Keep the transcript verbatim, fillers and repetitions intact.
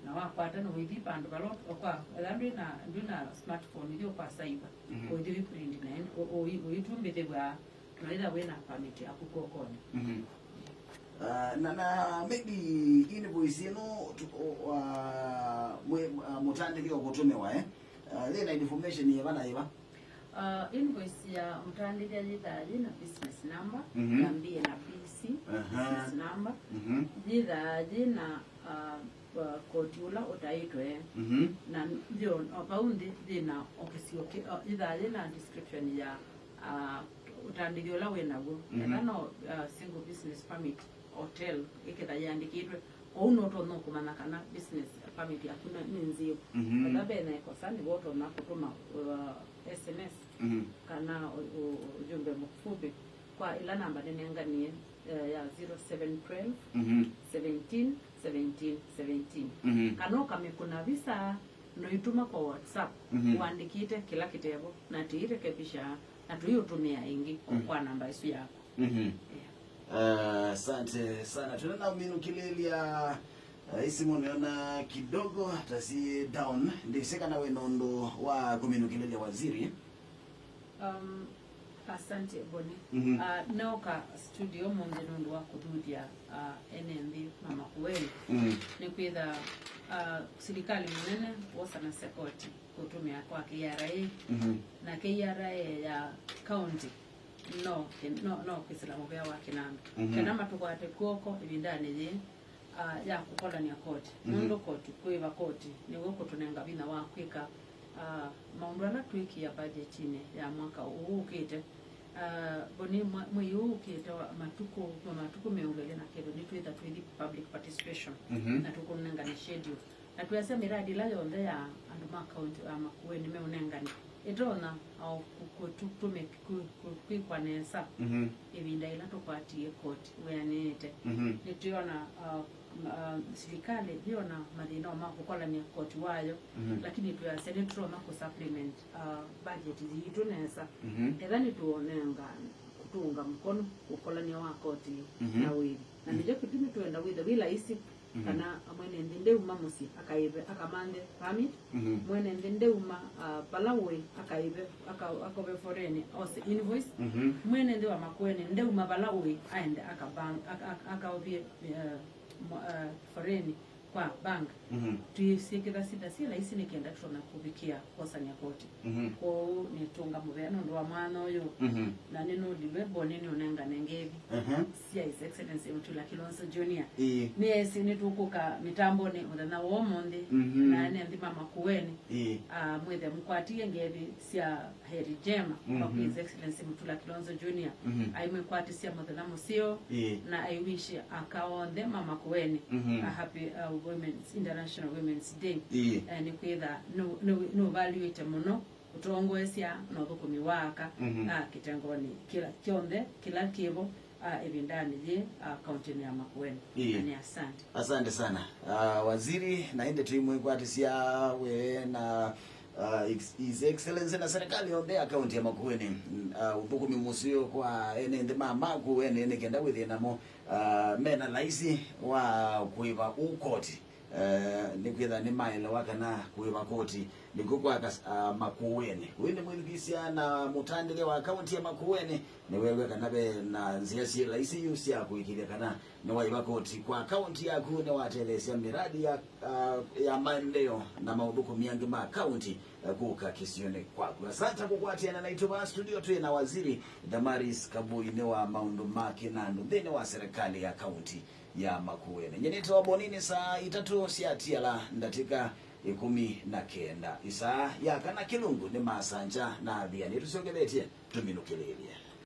Na wakwata na ũithi vandũ vala ũkwa, ethĩwa ndwĩ na, ndwĩ na smartphone, ithi ũkwa cyber, Mhm. ũithi ũiprint na ĩndĩ, ũ-, ũi-, ũitumbĩthĩw'a na ĩtha wĩ na permit yaku kw'okonĩ. Mhm. Ah, na, na maybe invoice ĩno tu-, o-, ah, mwe-, ah, mũtandĩthya ũkũtũmĩwa, eh? Ah, yĩ na information yĩva na yĩva? Uh, invoice ya mũtandĩthya yĩthaa yĩ na business number, Mhm. na mbie na B C, Aha. business number. Mhm. Yĩthaa yĩ na, uh, uh, koti ũla ũtaĩtwe. Mhm. Na nthĩ o, o vau nthĩ yĩ na o kĩsio kĩ-, o, yĩthaa yĩ na description ya, uh, ũtandĩthya ũla wĩ naw'o. Mhm. Ethĩwa no, uh, single business permit, hotel, ĩketha yĩandĩkĩtwe. Kwoou nũtonya kũmanya kana business permit yaku nĩ, nĩ nzeo. Mhm. Ethĩwa ve na ĩkosa, nĩvo ũtonya kũtũma, uh, S M S Mhm. kana ũ-, ũ-, ũjumbe mfupi kwa ĩla namba nĩnenganie, eh, ya zero seven twelve, Mhm. seventeen, seventeen, seventeen. Mhm. Kana ũkamĩkũna visa, noitũma kwa WhatsApp, Mhm. ũandĩkĩte kĩla kĩtevo, na tũirekebisha, na tũiũtũmĩa ĩngĩ Mhm. kwa namba ĩsu yaku. Mhm. Yeah. Ah, asante sana. Tũnena ũminũkĩlĩlya, ah, isimũ nĩona kidogo ta si down. Ndĩsĩ kana wĩ na ũndũ wa kũminũkĩlĩlya waziri. Um, asante, Boni. Mhm. Ah, nooka studio ũmũnthĩ nũndũ wa kũthuthya, ah, ene nthĩ ma Makueni. Mhm. Nĩkwĩtha, ah, silikalĩ mũnene wosanasya koti kũtũmĩa kwa K R A, Mhm. na K R A ya county no, no, no kwĩsĩla mũvea wa kĩnandũ. Mhm. Kana matũkwate kw'oko ĩvindanĩ yĩĩ, ah, ya kũkolany'a koti. Mhm. Nũndũ koti, kwĩva koti, nĩw'o kũtũnenga vinya wa kwĩka, ah, maũndũ ala twĩkĩa budgetinĩ ya mwaka ũũ ũkĩte. Ah, Boni, mwa-, mwei ũũ ũkĩte wa matukũ, ma matukũ mĩongo ĩlĩ na kenda, nĩtwĩtha twĩthi public participation, Mhm. na tũkũnengane schedule. Na twĩasya mĩradi ĩla yonthe ya andũ ma kaunti ya Makueni meũnengane, ĩtonya o kũ-, kũtũ-, tũmĩ-, kũ-, kũ-, kwĩkwa nesa Mhm. ĩvinda ĩla tũkwatie koti wĩanĩĩte. Mhm. Nĩtwĩona, uh, m-, uh, silikalĩ yĩona mathĩna ma kũkolany'a koti wayo, Mhm. lakini twĩasya nĩtũtonya kũ supplement, uh, budget yitũ nesa. Mhm. Etha nĩtũonenga kũtũnga mũkono ũkolany'a wa koti Mhm. na wĩvi. Na nĩkyo kĩtumi twenda wĩthe wĩ laisi Mhm. kana mwene nthĩ ndeuma mũsyĩ akaĩve, akamanthe permit. Mhm. Mwene nthĩ ndeuma, ah, vala ũĩ akaĩve, aka-, akove foreni ose invoice. Mhm. Mwene nthĩ wa Makueni ndeuma vala ũĩ aende aka bank, aka-, aka-, akaovie, eh, mo-, eh, foreni kwa bank. Mhm. Twĩsyĩkĩtha syĩtha syĩ laisi nĩ kenda tũtonya kũvikĩa kwosany'a koti. Mhm. Kwoou nĩtũnga mũvea nũndũ wa mwanya ũyũ. Mhm. Na nĩnũlilwe Boni nĩũnengane ngevi Mhm. sya His Excellency Mutula Kilonzo Junior. Ĩĩ. Nĩesĩ nĩtũkũka mĩtambonĩ mũthenya wa ũmũnthĩ, Mhm. na ene nthĩ ma Makueni, Ĩĩ. ah, mwĩthe mũkwatie ngevi sya heri njema kwa Mhm. His Excellency Mutula Kilonzo Junior. Mhm. Aimwĩkwatisya mũthenya mũseo, Ĩĩ. na aiwishi aka onthe ma Makueni Mhm. a happy, uh, Women's, International Women's Day. Ĩĩ. Eh, nĩkwĩtha nũ-, nũ-, nũvaluĩte mũno ũtongoesya na ũthũkũmi wa aka, Mhm. ah, kĩtengonĩ kĩla kyonthe kĩla kĩvo, ah, ĩvindanĩ yĩĩ, ah, kauntinĩ ya Makueni. Ĩĩ. Na nĩ asante. Asante sana. Ah, waziri, na ĩndĩ tũimwĩkwatĩsya we na, ah, Ex-, His Excellency na serikali yonthe ya kaunti ya Makueni, ah, ũthũkũmi mũseo kwa ene nthĩ ma Makueni nĩ kenda wĩthĩe namo, ah, mena laisi wa kũĩva ũkoti. Eh, nĩkwĩtha nĩmaelewa kana kũĩva koti nĩkw'o kwa kas-, ah, Makueni. Ũyũ nĩ mwĩthukĩĩsya na mũtandĩthya wa kaunti ya Makueni nĩweew'a kana ve na nzĩa syĩ laisi yu sya kũĩkĩĩthya kana nĩwaĩva koti kwa kaunti yaku, nĩwatetheesya mĩradi ya, ah, ya maendeleo na maũthũkũmi angĩ ma kaunti, eh, kũka kĩsionĩ kwaku. Asante kũkwatĩana naitũ vaa studio. Twĩ na waziri Damaris Kabũi nĩ wa maũndũ ma kĩnandũ nthĩnĩ wa serikali ya kaunti ya Makueni. Nyie nĩtawa Boni. Nĩ saa itatũ sya tiala ndatĩka ĩkũmi na kenda. Ĩsaa ya kana kĩlungu nĩ Masanja na Athia. Nĩtũsyokevetye tũminũkĩlĩĩlye.